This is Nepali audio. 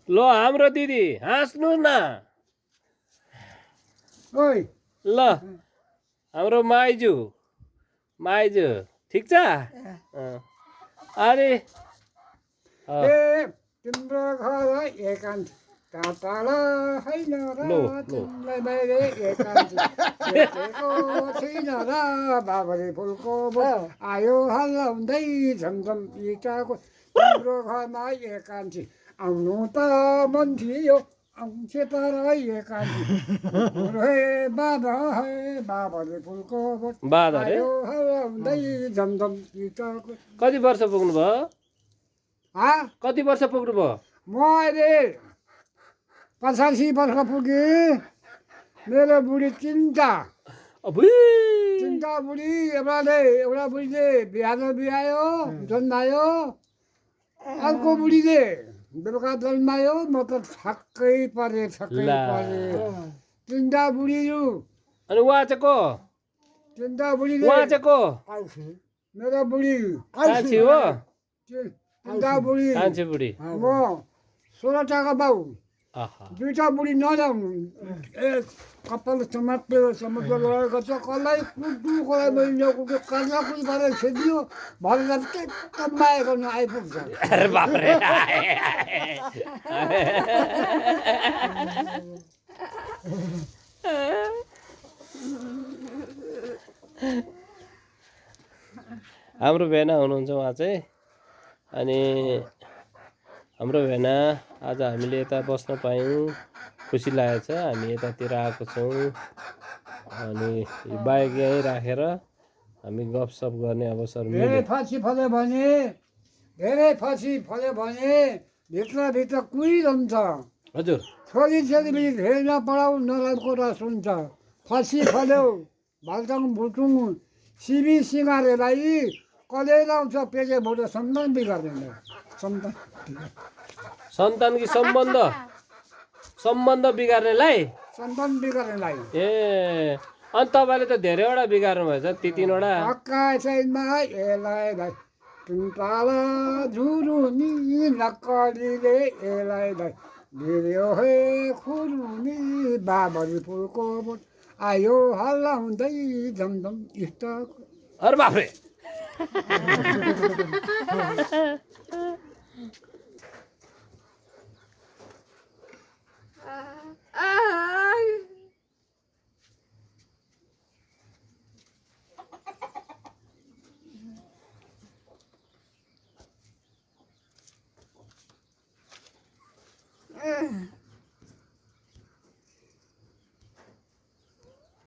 लो हाम्रो दिदी हाँस्नु न ओइ ल हाम्रो माइजू ठिक छ अरे ए तिम्रो घर एकान्त टाढा होइन र तिमीलाई मैले एकान्त भेटेको छैन र बाबरी फुलको बोट आयो हल्लाउँदै झमझम इटाको तिम्रो घरमा एकान्ती आउनु त मन थियो आउँछ तर एकान्ती हे बाबा हे बाबरी फुलको बोट आयो हल्लाउँदै झमझम इटाको कति वर्ष पुग्नु भयो कति वर्ष पुग्नु भयो म अहिले 85 वर्ष पुगेँ मेरो बुढी तिनवटा बुढी एउटा बुढीले बिहायो जन्मायो अर्को बुढीले बेलुका जन्मायो म त छक्कै परे तिनवटा बुढीहरू अनि उहाँ चाहिँ को तिनवटा बुढीले उहाँ चाहिँ को मेरो बुढी कान्छी हो तिनवटा बुढी कान्छी बुढी म 16टाको बाउ दुईटा बुढी नल्याउनु कपाल समातेर लडाइँ गर्छ कसलाई कुद्नु कसलाई मैले कुद्यो काँचा कुदी पारेर खेदियो भनेर ट्याक्क माया गर्नु आइपुग्छ अरे बापरे हाम्रो भेना हुनुहुन्छ उहाँ चाहिँ अनि हाम्रो भेना आज हामीले यता बस्न पायौँ खुसी लागेको छ हामी यतातिर आएको छौँ अनि बाइक यहीँ राखेर हामी गफसफ गर्ने अवसर मिल्यो धेरै फाँसी फल्यो भने भित्रभित्र कुहिरहन्छ हजुर छोरी धेरै नपढाउ नराम्रो रस हुन्छ फाँसी फल्यो भाल्टाङ भुटुङ सिबी सिँगारेलाई कसले लाउँछ पेजे भोटो सन्तान बिगार्दैन सन्तान कि सम्बन्ध बिगार्नेलाई सन्तान बिगार्नेलाई ए अनि तपाईँले त धेरैवटा बिगार्नु भएछ ती 3वटा आकाशमा यसलाई भाइ तुन्ताला झुरुनी नक्कलीले यसलाई भाइ भिर्यो हे खुरुनी बाबरी फुलको बोट आयो हल्ला हुँदै झमझम इष्ट अरे बाफ्रे